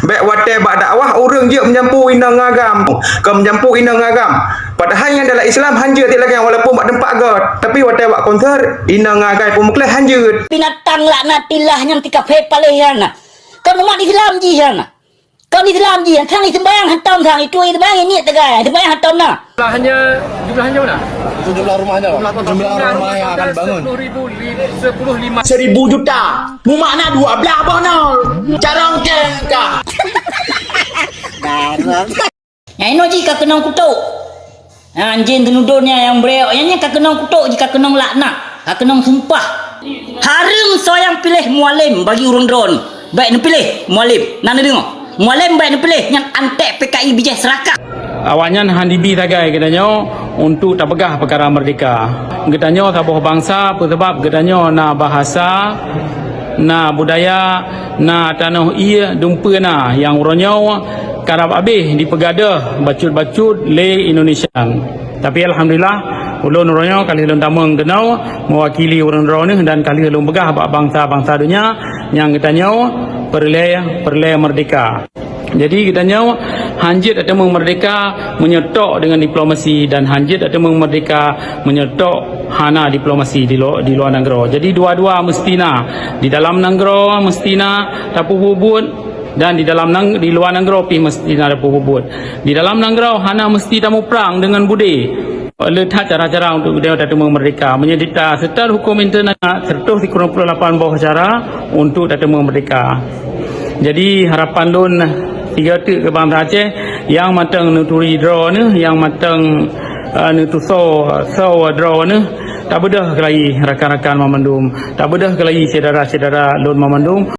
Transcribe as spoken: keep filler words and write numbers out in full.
Bèk watèe bak dakwah ureueng jeuet meujampu inong ngon agam, kon meujampu inong ngon agam. Padahai nyang dalam Islam hanjeuet lagèe nyan walaupun bak teumpat göt, tapi watèe bak konser inong ngon agam peumeukleue hanjeuet. Binatang laknatillah nyang tika phé paléh nyan na. Kon umat Islam jih nyan na. Kon Islam jih, sang iseumbahyang hantom sang, itu iseumbahyang niet teugai, iseumbahyang hantom na. Jumlahnya, jumlahnya mana? Itu jumlah rumahnya, Pak. Jumlah rumah yang akan dibangun. Sepuluh ribu li-, sepuluh lima. Seribu juta. Mumakna dua belas boh nol. Carông keng kah. Nyang inoe jih ka keunong kutok. Ha, anjing teunudon nyan nyang beureuek, nyan, nyan ka keunong kutok jih, ka keunong laknat, ka keunong sumpah. Hareuem soe nyang piléh Mualem bagi ureueng droeneuh. Bèk neupiléh Mualem. Na neudeungoe? Mualem bèk neupiléh, nyan antek P K I bijéh seurakah. Awaknyan han dibi sagai geutanyoe untuk tapeugah peukara meurdeka. Geutanyoe saboh bansa, peue sabab geutanyoe na bahasa, na budaya, na tanoh ié, dumpeue na nyang uroe nyoe karab abéh dipeugadôh bacut-bacut lé Indonesia. Tapi alhamdulillah, ulôn uroe nyoe ka lheueh lôn tamong keunoe meuwakili ureueng droeneuh dan ka lheueh lôn peugah bak bansa-bansa donya nyang geutanyoe peureulèe, peureulèe meurdeka. Jadi geutanyoe hanjeuet ateumeung meurdeka meunyoe tok deungon diplomasi dan hanjeuet ateumeung meurdeka meunyoe tok hana diplomasi di lo-, di luwa nanggroe. Jadi dua-dua meuseuti na. Di dalam nanggroe meuseuti na tapeubuet-buet dan di dalam nang-, di luwa nanggroe pih meuseuti na tapeubuet-buet. Di dalam nanggroe hana meuseuti tamuprang deungon budé. Le that cara-cara untuk geutanyoe tateumeung meurdeka. Meunyoe di ta-, seutôt hukôm internasional, seratus tiga puluh lapan boh cara untuk tateumeung meurdeka. Jadi harapan lôn sigoe teuk keu bansa Aceh nyang mantong neuturi droeneuh, nyang mantong, eh, neutusoe soe droeneuh, tabeudôh keulayi rakan-rakan banmandum, tabeudôh keulayi syedara-syedara lôn banmandum.